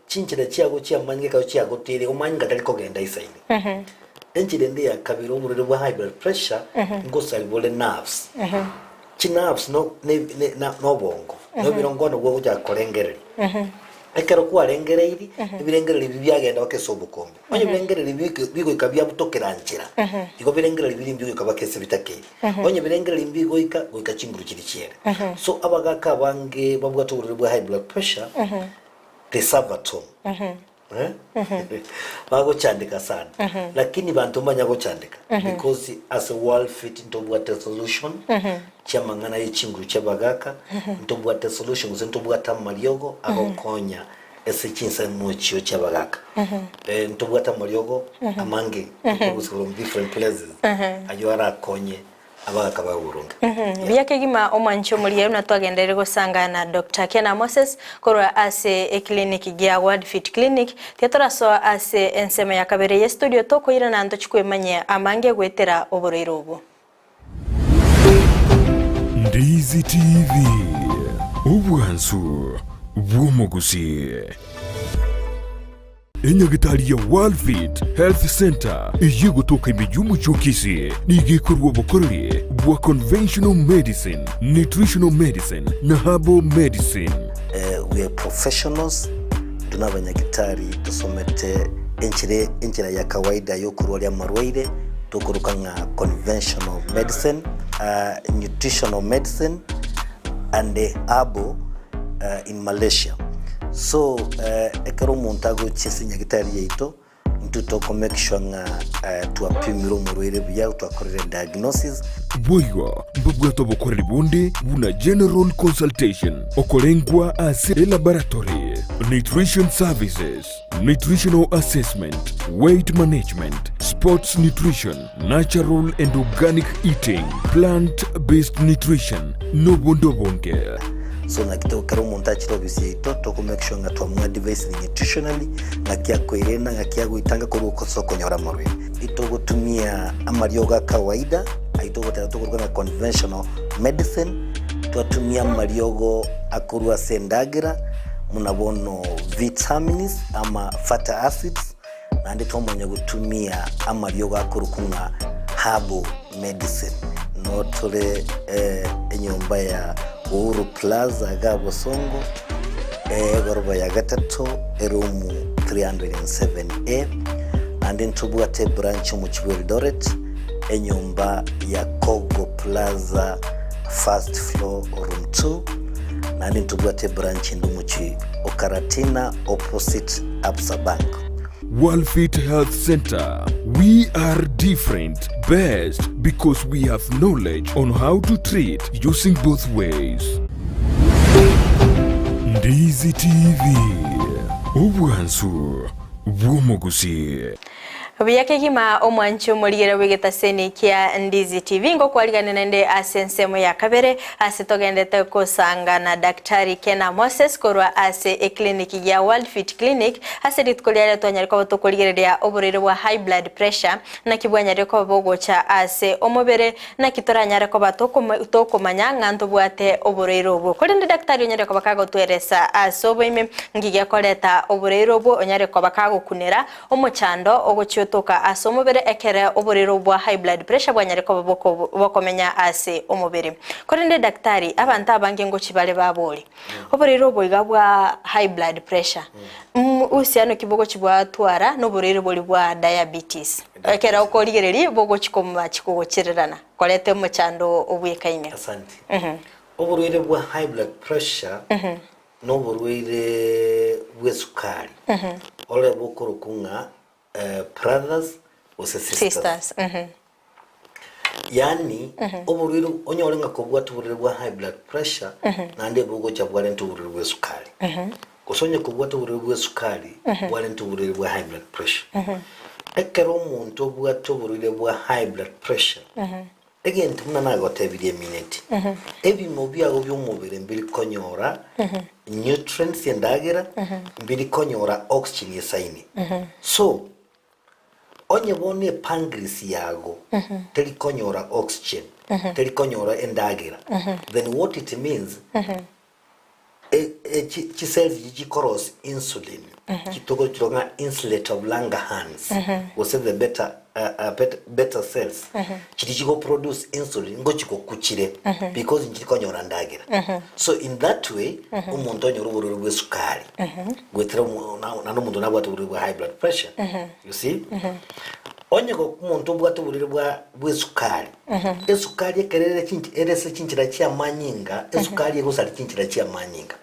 Speaker 3: Chinchera chiago chia amanyinga ekero chiagoteire igo amanyinga tari kogenda isaine. Enchera ende ya kabere oborwaire bwa high blood pressure ngosari bore nerves. Chinerves no ne ne na nobongo, na ebirongo nabwo ogochaka korengereria. Ekero kwarengereiri, ebirengererio ebi biagenda mpaka ase obokombe. Onye ebirengererio bike bigoika biabutokera nchera, igo ebirengererio biria mbigoika mpaka ase bitakeire. Onye ebirengererio mbigoika, goika chinguru chiria chiere. So abagaka abange babwate oborwaire bwa high blood pressure, they suffer at home. Eh? Bagochandeka sana. Lakini banto mbanya gochandeka because ase World Fit ntobwate solution chiamang'ana ye chinguru chiabagaka, ntobwate solution gose ntobwate amariogo agokonya ase chinsemo echio chiabagaka. Eh, ntobwate amariogo amange tokorusia from different places ayio arakonye abagaka ba boronge.
Speaker 2: Buya kegima omwanchi omorigereria buna twagenderire gosanga na Doctor Kena Moses korwa ase eclinic gia World Fit Clinic. Tiga torasoa ase ensemo ya kabere ye studio tokoirana ntochi kwemanyia amange goetera oborwaire obwo.
Speaker 1: Ndizi TV, obwansu bw'omogusii. Enyagitari ya Worldfit Health Centre eyio egotoka ime y'omochie o Kisii nigo ekorua obokoreri bwa conventional medicine, nutritional medicine na herbal medicine.
Speaker 3: We are professionals, intwe nabanyagitari tosomete enchera enchera ya kawaida yokorwaria amarwaire tokoroka ng'a conventional medicine, nutritional medicine and herbal in Malaysia. So ekero omonto agochia ase nyagitari yaito, intwe toko make sure ng'a twapimire omorwaire buya, twakorire diagnosis.
Speaker 1: Boigo mbabwate obokoreri bonde buna general consultation, okorengwa ase elaboratory, nutrition services, nutritional assessment, weight management, sports nutrition, natural and organic eating, plant based nutrition, nobonde obonge.
Speaker 3: So naki to ekero omonto achire ofisi yaito toko make sure ng'a twamoadvisire nutritionally, ng'aki akoirena, ng'aki agoitanga korwa ase okonyora amarwaire. Itogotumia amariogo a kawaida, ayio togoteba tokoruga ng'a conventional medicine, twatumia amariogo akorwa ase endagera, buna bono vitamins ama fatty acids, Naende twamanya gotumia amariogo akorokwa ng'a herbal medicine. Noo tore enyomba ya Uhuru Plaza iga Bosongo, egoroba ya gatato, eroom 307A. Naende ntobwate ebranch omochie bwa Eldoret, enyomba ya Kogo Plaza first floor room 2. Naende ntobwate ebranch ende omochie o Karatina opposite Absa Bank.
Speaker 1: Worldfit Health Centre, We are different, best because we have knowledge on how to treat using both ways. Ndizi TV, obwansu bw'omogusii.
Speaker 2: Buya kegima omwanchi omorigera bw'egetaseni kia Ndizi TV ngokwarigane naende ase ensemo ya kabere ase togendete kosanga na Daktari Kena Moses korwa ase eclinic ya World Fit Clinic ase rituko riaria twanyare koba tokorigereria oborwaire bwa high blood pressure naki bwanyarire koba bogocha ase omobere naki toranyare koba tokomanya ng'a ntobwate oborwaire obwo. Korende daktari onyare koba kagotweresa ase oboime nki gekoreta oborwaire obwo onyare koba kagokunera Omochando ogochiotoka ase omobere ekere oborero bwa high blood pressure bwanyare koba bokomenya ase omobere. Korende daktari, abanto abange ngochi bare babori, oborero obo iga bwa high blood pressure, uhusiano ki bogochi bwatwara noborwaire boria bwa diabetes? Ekero okorigereria bogochi komachi kogochererana koreta omochando obwekaine.
Speaker 3: Asante. Oborwaire bwa high blood pressure Noborwaire bw'esukari ore bokorokwa ng'a brothers gose sisters. Yaani oborwaire onyore ng'a kobwate oborwaire bwa high blood pressure naende bogocha bwarente oborwaire bw'esukari. Gose onye kobwate oborwaire bw'esukari bwarente oborwaire bwa high blood pressure. Ekero omonto obwate oborwaire bwa high blood pressure. Egento buna nagotebirie emineti, ebimo biago bi'omobere mbiri konyora nutrients endagera, mbiri konyora oxygen esaine. So, onye bono epancreas yago teri konyora oxygen, teri konyora endagera, then what it means, Chicells echi chikorosia insulin chitogochirwa ng'a insulate of Langerhans gose the beta beta cells chiria chigoproduce insulin ngochigokwa chire because nchiri konyora ndagera. So in that way omonto onyore oborwaire bwa esukari goetera naende omonto nabwate oborwaire bwa high blood pressure you see. Onye omonto obwate oborwaire bwa bw'esukari, esukari ekero ere chinch ere ase chinchera chi'amanyinga, esukari egosaria chinchera chi'amanyinga.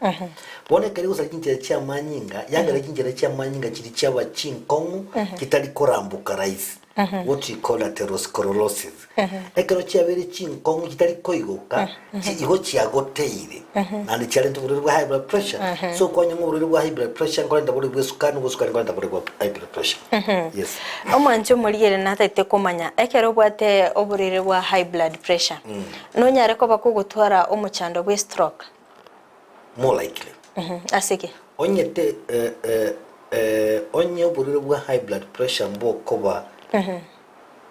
Speaker 3: Bono ekero egosaria chinchera chi'amanyinga, yagera chinchera chi'amanyinga chiria chiaba chinkong'u, chitari koramboka rahisi, what we call atherosclerosis. Ekero chiabeire chinkong'u chitari koigoka, chi igo chiagoteire, naende chiarenta oborwaire bwa high blood pressure. So kwanyora ng'a oborwaire bwa high blood pressure nkorenta bore bwa esukari, na obwa esukari nkorenta bore bwa high blood pressure. Yes.
Speaker 2: Omwanchi omorigere natagete komanya, ekero obwate oborwaire bwa high blood pressure, nonyare koba kogotwara omochando bwe stroke?
Speaker 3: More likely.
Speaker 2: Ase ki?
Speaker 3: Onye te eh, eh, eh, onye oborwaire bwa high blood pressure mbokoba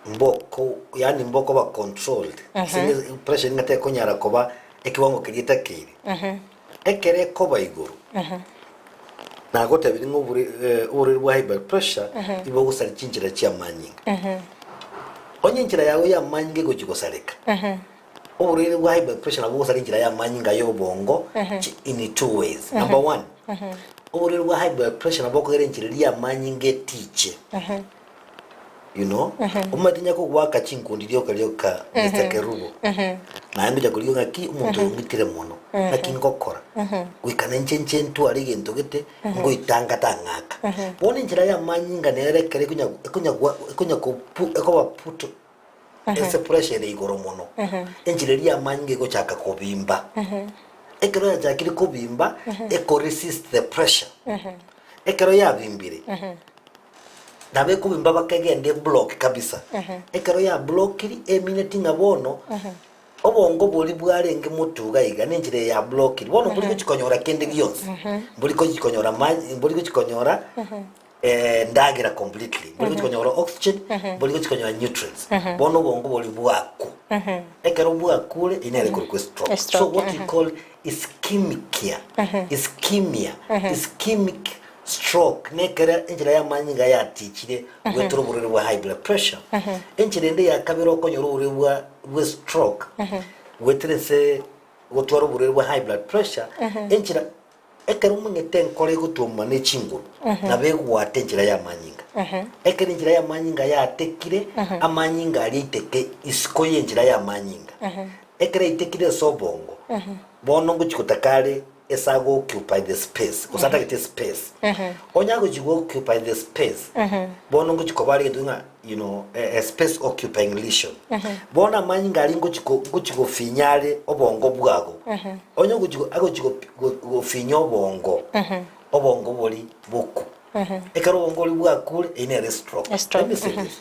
Speaker 3: mboko yaani mbokoba controlled, ase ng'a pressure nigo tekonyara koba ekiwango keria etakeire. Ekero ekoba igoro, nagotebirie ng'a obore oborwaire bwa high blood pressure igo bogosaria chinchera chi'amanyinga. Onye enchera yago y'amanyinga egochia gosareka, oborwaire bwa high blood pressure nabo bogosaria enchera y'amanyinga y'obongo chi in two ways. Number one, oborwaire bwa high blood pressure nabo bokogera enchera eria y'amanyinga etiche. You know, omanyete onye kogoaka chinkundi rioka rioka Mister Kerubo, naye ngocha korigia ng'aki omonto oyo ong'itire mono, naki ngokora, goika nainche nche ntware egento gete, ngoitanga tang'aka. Bono enchera y'amanyinga nere ekero ekonya ekonya gwa ekonya kopu ekoba put ase pressure ere igoro mono, enchera eria y'amanyinga egochaka kobimba. Ekero yachakire kobimba, eko resist the pressure. Ekero yabimbire, Nabo ekobimba bakegenda eblock kabisa. Ekero yablokiri emineti ng'a bono obongo boria bwarenge motwe iga iga na enchera eye yablokiri bono mbori gochi konyora kende gionsi. Mbori gochi konyora maji mbori gochi konyora endagera completely, mbori gochi konyora oxygen, mbori gochi konyora nutrients. Bono obongo boria bwakwa. Ekero bwakure eyio nere ekorokwa estroke. So
Speaker 2: Estroke,
Speaker 3: what we call ischemic, ischemia, ischemic Stroke nekere enchera y'amanyinga yatichire goetera oborwaire bwa high blood pressure. Enchera ende ya kabere okonyora oborwaire bwa bwe stroke goetera ase gotwara oborwaire bwa high blood pressure, enchera ekero omong'ete enkoro egotwomwa ne chinguru nabo egwate enchera y'amanyinga. Ekero enchera y'amanyinga yatekire, amanyinga aria aiteke isiko y'enchera y'amanyinga. Ekero aitekire ase obongo, bono ngochia gotaka are Ase ago occupy the space, gose atagete space. Onye agochi go occupy the space, bono ngochi koba are egento ng'a you know, a, a space occupying lesion. Bono amanyinga aria ngochi ko ngochi gofinya are obongo bwago. Onye ogochi go agochi go go gofinya obongo, obongo boria bokwa. Ekero obongo boria bwakure, eyio nere stroke.
Speaker 2: A stroke,
Speaker 3: Let me say this,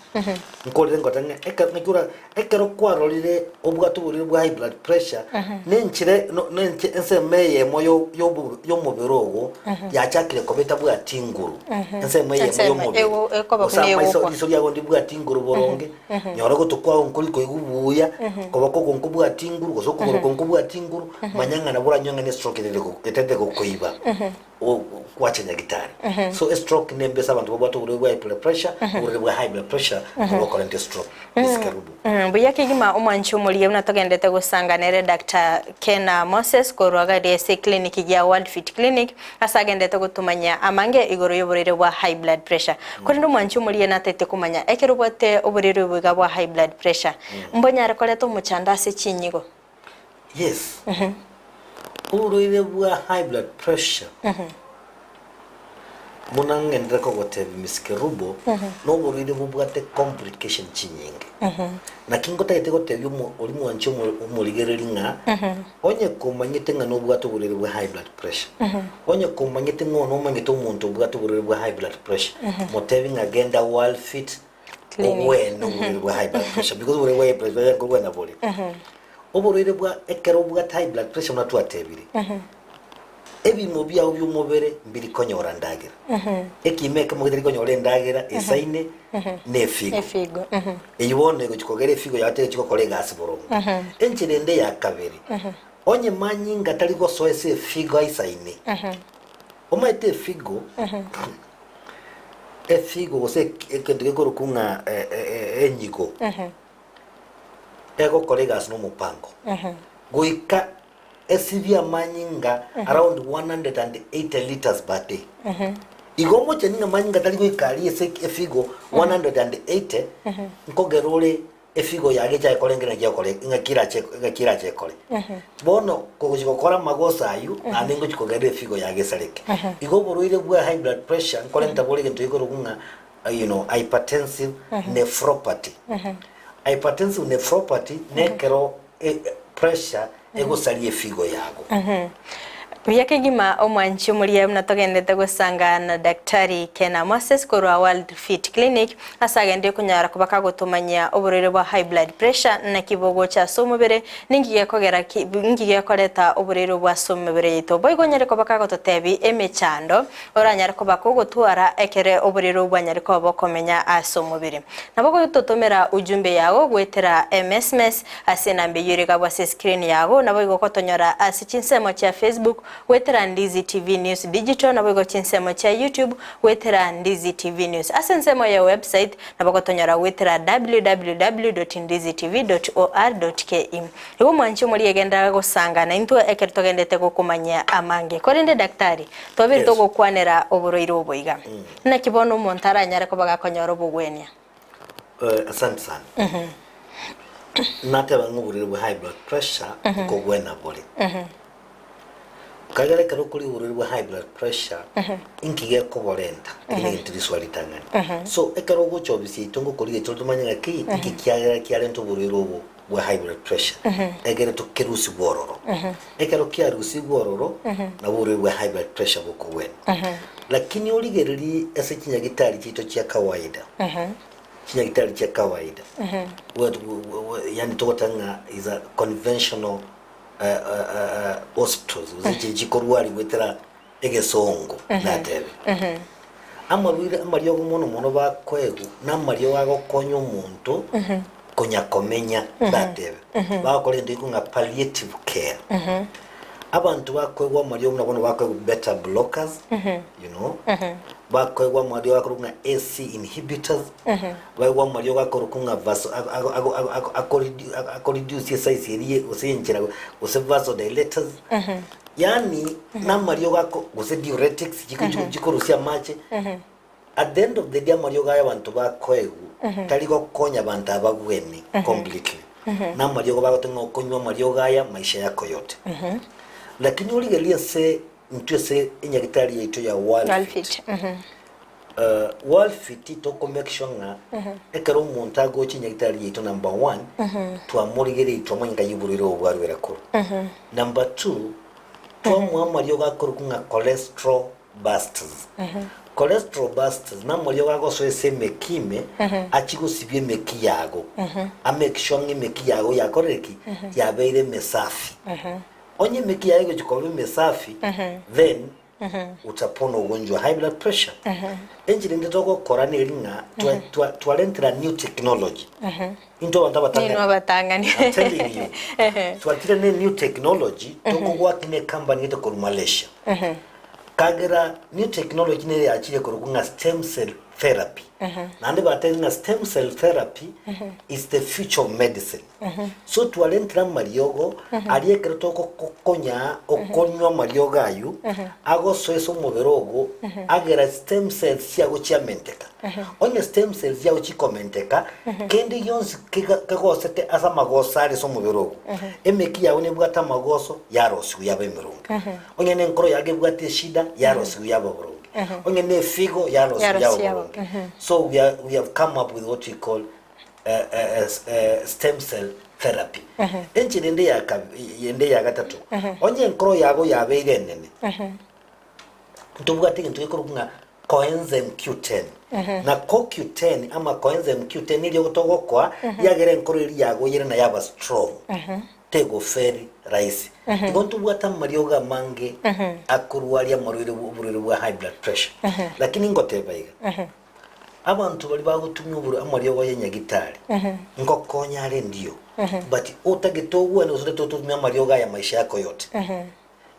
Speaker 3: nkorire ngoteba ng'a ekero naki ora ekero kwarorire obwate oborwaire bwa high blood pressure, nenchire no nenche ensemo eyemo yo yobo yomobere ogo yachakire koba etabwati nguru, ensemo eyemo
Speaker 2: Ensemo
Speaker 3: yomobere,
Speaker 2: ego- ekoba
Speaker 3: gose
Speaker 2: buna
Speaker 3: amaiso
Speaker 2: egokwa.
Speaker 3: riso riago ndibwati nguru boronge, nyora ogotwe kwao nkori koigwa buya, koboko oko nkobwati nguru, gose okogoro oko nkobwati nguru, manya ng'a nabo oranyore ng'a ne stroke etete go etete gokoiba. Gwacha nyagitari. So estroke nembe ase abanto babwate oborwaire bwa high blood pressure, oborwaire bwa high blood pressure nabo bokorenta estroke. Miss Kerubo.
Speaker 2: Mbuya kegima omwanchi omoria buna togendete gosanga nere Doctor Kena Moses korwa garia ase eclinic gia World Fit Clinic ase agendete gotomanyia amange igoro y'oborwaire bwa high blood pressure. Korende omwanchi omoria natagete komanya ekero obwate oborwaire obo iga bwa high blood pressure mbonyare koreta omochando ase chinyigo?
Speaker 3: Yes. Oborwaire bwa high blood pressure buna ng'endere kogotebia Miss Kerubo noborwaire bobwate complication chinyinge. Naki ngotagete gotebia omo oria mwanchi omo omorigereri ng'a onye komanyete ng'a nobwate oborwaire bwa high blood pressure, onye komanyete ng'a nomanyete omonto obwate oborwaire bwa high blood pressure, motebi ng'a genda World Fit.
Speaker 2: Clinic.
Speaker 3: Ogwene oborwaire bwa high blood pressure because oborwaire bwa high blood pressure nkogwena bore. Oborwaire bwa ekero obwate high blood pressure buna twatebire, ebimo biao bia omobere mbiri konyora endagera. Ekimo ekemo getari konyora endagera esaine na efigo.
Speaker 2: Efigo.
Speaker 3: Eyio bono egochi kogera efigo yao tegochi gokora egasi boronge. Enchera ende ya kabere, onye manyinga tari gosoa ase efigo aisaine, omanyete efigo, efigo gose egento gekorokwa ng'a enyigo, egokora egasi na omopango, goika esibie amanyinga around 180 litres per day. Igo omocheni ng'a amanyinga tari goika aria ase efigo 180, nkogera ore efigo yaye echaye korengera ng'aki ekore ng'aki erache ng'aki erache ekore. Bono kogochi gokora amagoso aywo, naende ngochi kogera efigo yaye esareke. Igo oborwaire bwa high blood pressure nkorenta bore egento gekorokwa ng'a you know, hypertensive nephropathy. Hypertensive nephropathy nekero pressure egosaria efigo yago.
Speaker 2: Buya kegima omwanchi omoria buna togendete gosanga na Daktari Kena Moses korwa World Fit Clinic ase agendire konyara koba kagotomanyia oborwaire bwa high blood pressure naki bogocha ase omobere ninki gekogera ki ninki gekoreta oborwaire obwo ase omobere yaito. Boigo onyare koba kagototebi emechando oranyare koba kogotwara ekere oborwaire obwo bwanyare koba bokomenya ase omobere. Nabo gototomera ujumbe yago goetera emesmes Ase enamba eyio ere igabwo ase escreen yago, naboigo gotonyora ase chinsemo chia Facebook goetera Ndizi TV News Digital, naboigo chinsemo chia YouTube goetera Ndizi TV News. Ase ensemo ya website nabo gotonyora goetera www.ndizitv.or.ke. Igo mwanche omoriegenda gosanga naintwe ekero togendete gokomanyia amange. Korende daktari, twabire
Speaker 3: Yes.
Speaker 2: togokwanera oborwaire obo iga. Naki bono omonto aranyare koba gakonyora obogwenia?
Speaker 3: Asante sana. Nateba ng'a oborwaire bwa high blood pressure nkogwena bore. Kagera ekero okori oborwaire bwa high blood pressure, inki gekoborenta? Eki negento riswali ritang'ani. So ekero ogocha obisi yaito ngokorigia ekero tomanye ng'aki inki kiagera kiarenta oborwaire obo bwa high blood pressure, egere tokerusigwe ororo. Ekero kiarusigwe ororo, nabo oborwaire bwa high blood pressure bokogwena. Lakini origererie ase chinyagitari chiaito chia kawaida, chinyagitari chia kawaida, yaani togoteba ng'a is a conventional hospitals, gose chiria chikorwaria goetera egesongo, natebe. Amarwaire amariogo mono mono bakoegwa, namariogo agokonya omonto konya komenya, natebe. Bagokora egento gekwa ng'a palliative care. Abanto bakoegwa amariogo buna bono bakoegwa beta blockers, you know, bakoegwa amariogo akorokwa ng'a ACE inhibitors, baegwa amariogo akorokwa ng'a vaso ago- ago- ago- ago- ago- akoredu akoreduce esize eria gose enchera gose vasodilators, yaani namariogo ako gose diuretics chiko chiko chikorusia amache, at the end of the day amariogo aya abanto bakoegwa tari gokonya abanto abagwene completely. Namariogo bagoteba ng'a okonywa amariogo aya maisha yako yote. Lakini origererie ase intwe ase enyagitari yaito ya Worldfit, Worldfit toko make sure ng'a ekero omonto agocha enyagitari yaito number one, twamorigereirie twamanya ng'a oborwaire obo bwarwera korwa. Number two, twamoa amariogo akorokwa ng'a cholesterol busters. Cholesterol busters namariogo agosoa ase emeki ime achie gosibia emeki yago, a make sure ng'a emeki yago yakorire ki? Yabeire emesafi. Onye emeki yago egochia koba emesafi, then utapona ugonjwa wa high blood pressure. Enchera ende togokora neri ng'a twa- twa- twarentire a new technology. Intwe abanto abatang'ani.
Speaker 2: Ninwe abatang'ani.
Speaker 3: I'm telling you. Twachire ne new technology tokogwaki ne company gete korwa Malaysia. Kagera new technology nere yachire korokwa ng'a stem cell therapy. Naende batebire ng'a stem cell therapy is the future of medicine. So twarentire amariogo aria ekero togokonya okonywa amariogo aywo agosoa ase omobere ogo agera stem cells chiago chiamenteka. Onye stem cells chiago chikomenteka kende gionsi kega kegosete ase amagoso are ase omobere ogo, emeki yago nebwate amagoso yarosigwa yaba emeronge. Onye ne enkoro yago ebwate eshida yarosigwa yaba boronge. Onye ne efigo yarosigwa yaba
Speaker 2: Yarosigwa yaba,
Speaker 3: boronge. So we are we have come up with what we call stem cell therapy. Enchera ende ya kab- ende ya gatato, onye enkoro yago yabeire enene, ntobwate egento gekorokwa ng'a Coenzyme Q10. Na CoQ10 ama coenzyme Q10 nirio togokoa riagera enkoro eria yagoyire na yaba strong. Tegoferi rahisi. Igo ntobwate amariogo amange akorwaria amarwaire oborwaire bwa high blood pressure. Lakini ngoteba iga, abanto baria bagotumia oboro amariogo ya nyagitari ngokonya are ndio, but otagete ogwane gose otagete otumie amariogo aya maisha yako yote.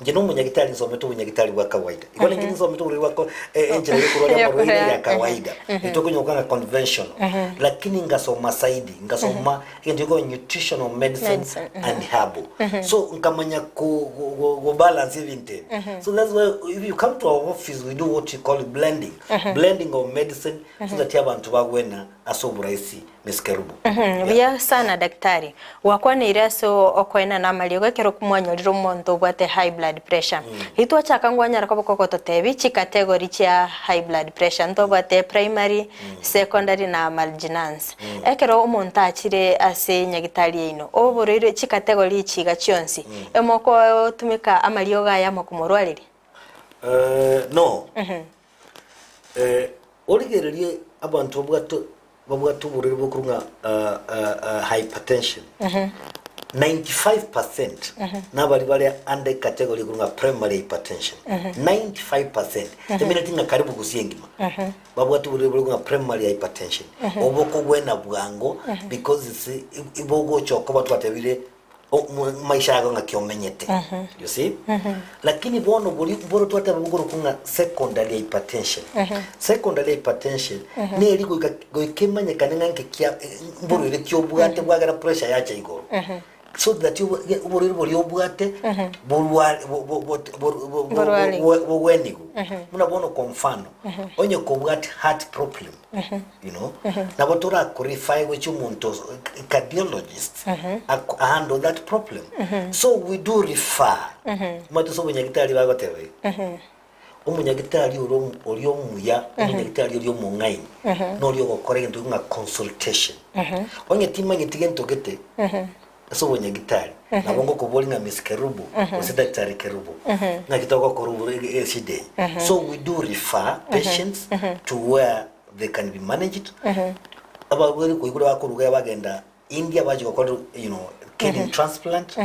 Speaker 3: Inche nomonyagitari nsomete obonyagitari bwa kawaida. Igo ninche ninsomete oborwaire bwa ko- eh, enchera ya okorwaria amarwaire ya kawaida. Etokonyoka ng'a conventional. Lakini ngasoma zaidi, ngasoma egento gekogwa nutritional medicine
Speaker 2: Medicine,
Speaker 3: and herbal. So nkamanya ko- go- go- go balance ebinto ebi. So that's why if you come to our office we do what you call blending. Blending of medicine so that abanto bagwena ase oboraisi Miss Kerubo.
Speaker 2: Buya sana daktari. Gwakwaneire ase okoenana amariogo ekero mwanyorire omonto obwate high blood pressure. Riria twachaka ngwanyara koba kogototebi chicategory chia high blood pressure ntobwate primary, secondary na malginance. Ekero omonto achire ase nyagitari yaino oborwaire chicategory echi iga chionsi emokotumeka amariogo aya amo komorwareria?
Speaker 3: No. Origererie abanto babwate babwate oborwaire bokorwa ng'a hypertension, 95 percent nabari bare under ecategory ekorwa ng'a primary hypertension, 95 percent, emineti ng'a karibu gusii engima babwate oborwaire borokwa ng'a primary hypertension, obo bokogwena bwango because it's bogocha okoba twatebire maisha ago ng'aki omenyete you see lakini bono bori mboro twateba bokorokwa ng'a secondary hypertension secondary hypertension neri goika goika emanyekane ng'a nki kia mborwaire ki obwate bwagera pressure yacha igoro so that oborwaire boria obwate borwa bo- bo- bo- bo- bo-
Speaker 2: Borwarigwe.
Speaker 3: bo- bogwenigwe buna bono kwa mfano onye kobwate heart problem you know nabo torakorify gochia omonto cardiologist ako- ahandle that problem so we do refer omanyete ase obonyagitari bagoteba iga omonyagitari ore omu- oria omuya omonyagitari oria omong'aini noria ogokora egento ng'a consultation onye timanyeti gento gete Ase obonyagitari, nabo ngokoboria ng'a Miss Kerubo gose Daktari Kerubo, ng'aki togokora oboro eshida eye. So we do refer patients to where they can be managed. Abarwaire koigure bakoruga iga bagenda India bachia gokora you know, kidney transplant,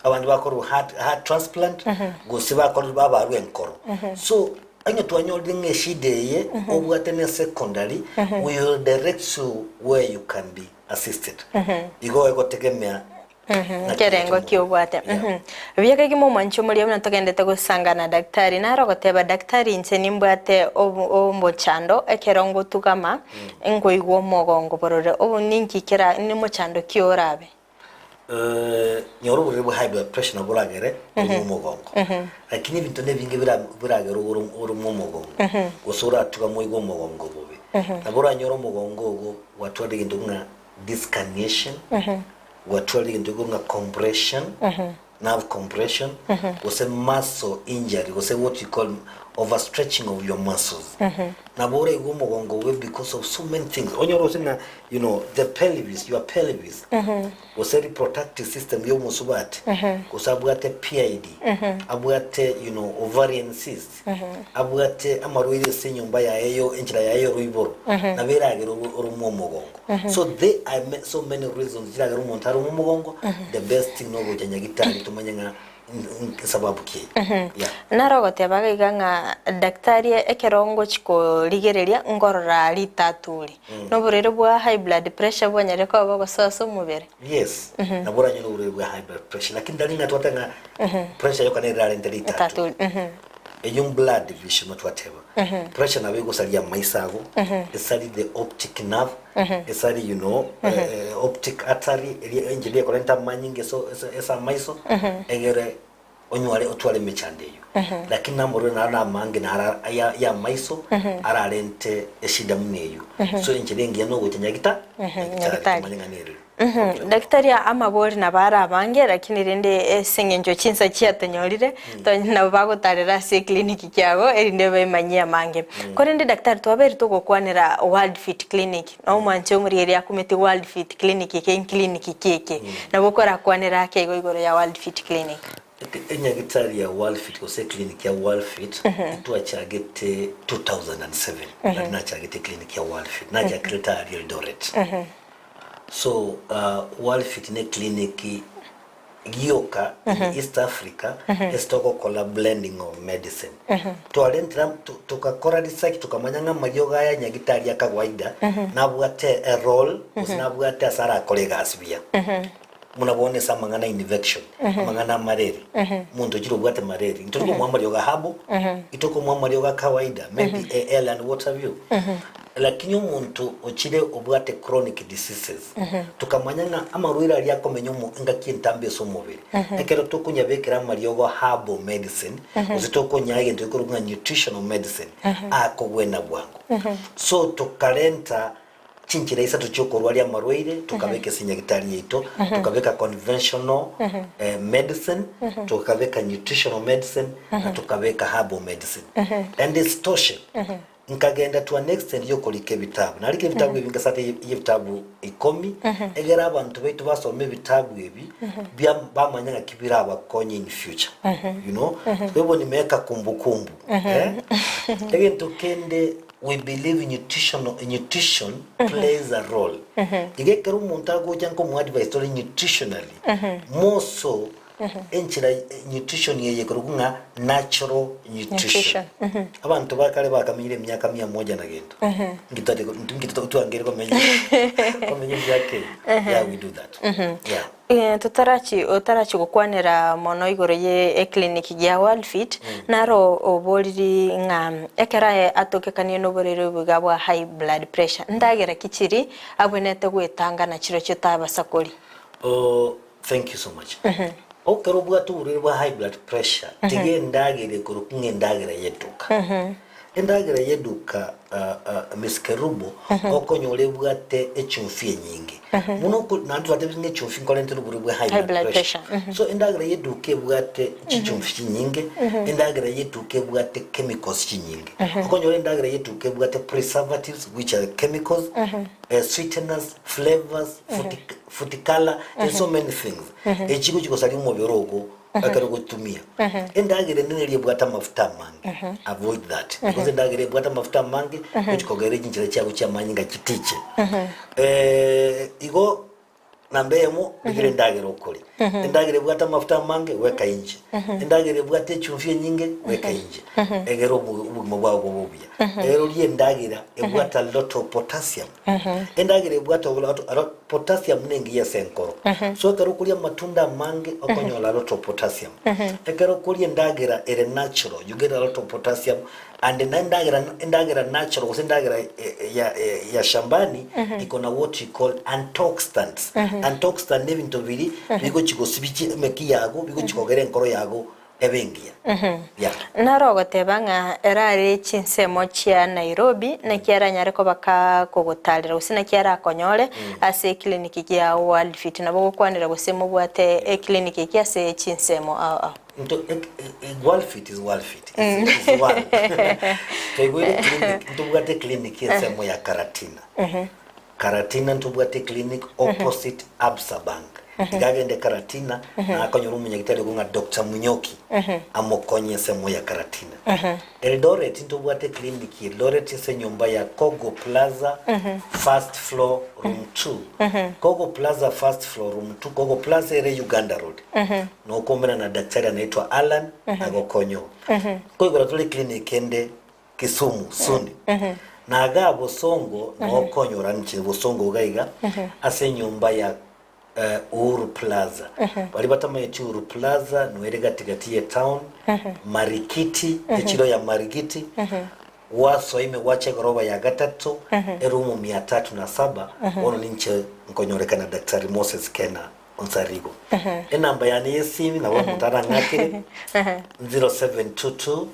Speaker 3: abande bakorwa heart, heart transplant, gose bakorwa babarwa enkoro. So onye twanyorire ng'a eshida eye obwate ne secondary, we will direct you where you can be assisted. Igo egotegemea naki
Speaker 2: Ekerengo
Speaker 3: omochie
Speaker 2: kiobwate.
Speaker 3: Yeah.
Speaker 2: Buya kegima omwanchi omoria buna togendete gosanga na daktari naro ogoteba daktari inche nimbwate obo omochando ekero ngotugama nkoigwa omogongo borore obo ninki kera nimochando ki orabe?
Speaker 3: Nyora oborwaire bwa high blood pressure nabo boragere orwe omogongo lakini ebinto nebinge bira biragere ore oromwe omogongo gose oratugame oigwe omogongo bobe nabo oranyore omogongo ogo gwatwarire egento buna disc herniation gwatwarire egento buna compression nerve compression gose muscle injury gose what you call overstretching of your muscles nabo oraigwe omogongo obe because of so many things onyore gose ng'a you know the pelvis your pelvis gose reproductive system ya omosubati gose abwate PID abwate you know ovarian cyst abwate amarwaire ase enyomba yaye yo enchera yaye y'oroiboro nabo eragere oromwe omogongo so there are so many reasons chiragere omonto aromwe omogongo the best thing nogocha nyagitari tomanye ng'a sababu ki yeah.
Speaker 2: Naro ogoteba iga iga ng'a daktari ekero ngochi korigereria nkorora ritaturi noborwaire bwa high blood pressure bwanyarire koba bogosoa ase omobere.
Speaker 3: Yes, nabo oranyore oborwaire bwa high blood pressure lakini tari ng'a twateba ng'a pressure yoka nere erarente ritaturi.
Speaker 2: Ritaturi,
Speaker 3: Eyio blood vision twateba. Pressure nabo egosaria amaiso ago, esari the optic nerve, esari you know, optic artery eria enchera ekorenta amanyinga ase ase ase amaiso, egere onyware otware emechando eyio. Lakini namarwaire naro namange naro ya ya amaiso ararente eshida buna eyio. So enchera engiya nogocha nyagita nyagitari
Speaker 2: nyagitari.
Speaker 3: tomanye ng'a nereri.
Speaker 2: Daktari amabori nabo are abange lakini rende ase eng'encho chinsa chiatonyorire nabo bagotarera ase eclinic kiago erinde baimanyie amange. Korende daktari twabeire togokwanera World Fit Clinic na omwanche omorigereria akumeti World Fit Clinic eke nclinic ki eke? Nabo okorakwanera ake igo igoro ya World Fit Clinic.
Speaker 3: Enyagitari ya Worldfit gose eclinic ya Worldfit twachagete 2007 nari nachagete eclinic ya Worldfit nachakire tari Eldoret. So Worldfit ne eclinic gioka in East Africa ase togokora blending of medicine. Twarentire togakora research tokamanya ng'a amariogo aya nyagitari ya kawaida nabwate a role gose nabwate ase arakore egasi buya. Buna bono ase amang'ana a infection, amang'ana a malaria, omonto ochire obwate malaria, ntori komoa amariogo a herbal, itokomoa amariogo a kawaida, maybe AL and what have you. Lakini omonto ochire obwate chronic diseases, tokamanya ng'a amarwaire aria akomenya omo engaki entambe ase omobere, ekero tokonyabekera amariogo herbal medicine, gose tokonyaa egento gekorokwa ng'a nutritional medicine, akogwena bwango. So tokarenta Chinchera isato chi'okorwaria amarwaire tokabeka ase enyagitari yaito, tokabeka conventional medicine, tokabeka nutritional medicine, na tokabeka herbal medicine. And isitoshe, nkagenda to an extent y'okorika ebitabu. Narika ebitabu ebi nkasate ebitabu ikomi, egere abanto baito basome ebitabu ebi, bia bamanye ng'aki birabakonye in future. You know, kwa hivyo nimeweka kumbukumbu. Eh? Egento kende We believe nutritional, nutrition plays a role. Iga ekero omonto agocha nkomoadvise tore nutritionally, more so enchera nutrition eye ekorokwa ng'a natural nutrition. Abanto ba kare bakamenyire emiaka mia moja na gento. Inki tware inki twangeire komenya komenya emiaka eye. Yeah, we do that. Yeah.
Speaker 2: Totarachi otarachi gokwanera mono igoro ye eclinic ya Worldfit, naro oboriri ng'a ekero aye atokekanie noborwaire obo iga bwa high blood pressure, ndagera ki chiri abwenerete gwetanga na chirochio tabasa koria?
Speaker 3: Oh, thank you so much. Ekero obwate oborwaire bwa high blood pressure, tiga endagera ekorokwa ng'a endagera y'eduka. Endagera y'eduka Miss Kerubo, okonyora ebwate echumbi enyinge. Buna oko naende twatebire ng'a echumbi nkorentera oborwaire bwa high
Speaker 2: High
Speaker 3: blood
Speaker 2: blood
Speaker 3: pressure.
Speaker 2: pressure,
Speaker 3: So endagera y'eduka ebwate chichumbi chinyinge, endagera y'eduka ebwate chemicals chinyinge. Okonyora endagera y'eduka ebwate preservatives which are chemicals, sweeteners, flavours, food colour and so many things. Echi chigochi gosaria omobere ogo. Ekero ogotumia endagera ende neri ebwate amafuta amange, avoid that because endagera ebwate amafuta amange gochi kogera chinchera chiago chi'amanyinga chitiche. Igo namba eyemo rigira endagera okoria. Endagera ebwate amafuta amange weka inche, endagera ebwate echumbi enyinge weka inche, egere obogima bwao bobe obuya. Egere orie endagera ebwate a lot of potassium. Endagera ebwate Potassium nengiya ase enkoro. So ekero okoria amatunda amange okonyora a lot of potassium. Ekero okoria endagera ere natural you get a lot of potassium and na endagera endagera natural gose endagera ya ya shambani iko na what you call antioxidants. Antioxidant nebinto biria bigochi gosibia chi emeki yago bigochi kogera enkoro yago ebe engiya. Yeah.
Speaker 2: Naro ogoteba ng'a ere are chinsemo chia Nairobi, naki aranyare koba kakogotarera gose naki arakonyore ase eclinic gia World Fit. Nabo ogokwanera gose mobwate eclinic eke ase chinsemo ao ao.
Speaker 3: Nto World Fit is World Fit. Is, is world. Twaigwere clinic, ntobwate clinic ensemo ya Karatina. Karatina ntobwate eclinic opposite Absa Bank. Iga agende Karatina na akonyora omonyagitari okwo ng'a Doctor Munyoki amokonye ensemo ya Karatina. Eldoret ntobwate eclinic Eldoret ase enyomba ya Kogo Plaza first floor room 2. Kogo Plaza first floor room 2 Kogo Plaza ere Uganda Road. Nokoumera na daktari anaitwa Allan agokonye oo. Nkoigora tore eclinic ende Kisumu soon. Na igaa bosongo noo okonyora inche bosongo iga iga ase enyomba ya Uhuru Plaza. Baria batamanyeti Uhuru Plaza nigo ere gati gati ye town, Marikiti, echiro ya Marigiti, gwasoa ime gwacha egoroba ya gatato, eroom mia tatu na saba, bono ninche nkonyorekana Daktari Moses Kena Onsarigo. Enamba yane yesimi nabo omonto arang'akere 0722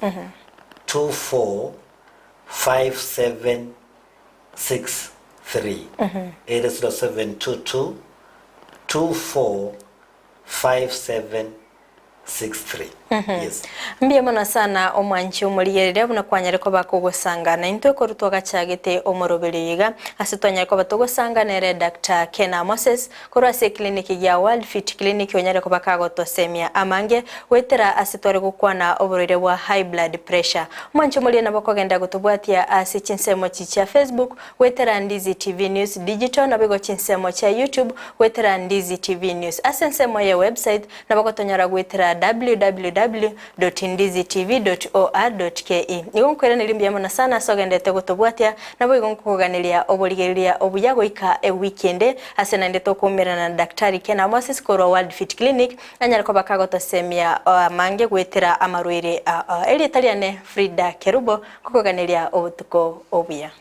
Speaker 3: 245763 ere 0722 245763. Yes.
Speaker 2: Mbuya mono sana omwanchi omorigereria buna kwanyare koba kogosanga naintwe korwa twagachagete omoroberio iga ase twanyare koba togosanga nere Doctor Kena Moses korwa ase eclinic ya World Fit Clinic onyare koba kagotosemia amange goetera ase tware gokwana oborwaire bwa high blood pressure. Omwanchi omoria nabo okogenda gotobwatia ase chinsemo chi chia Facebook goetera Ndizi TV News Digital naboigo chinsemo chia YouTube goetera Ndizi TV News. Ase ensemo ye website Nabo gotonyora goetera www dot ndizitv dot or dot ke. Igo nkoiraneria mbuya mono sana ase ogenderete gotobwatia, naboigo nkokoganeria oborigereria obuya goika ewiki ende, ase naende tokoumerana na Daktari Ken Moses korwa World Fit Clinic, anyare koba kagotosemia amange goetera amarwaire aa. Erieta riane Frida Kerubo, nkokoganeria obotuko obuya.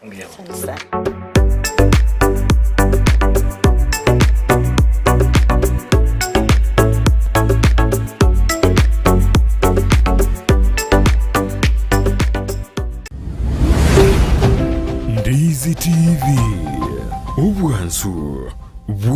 Speaker 3: Mbuya mono.
Speaker 2: Asante sana.
Speaker 1: Ndizi TV, obwansu bwo.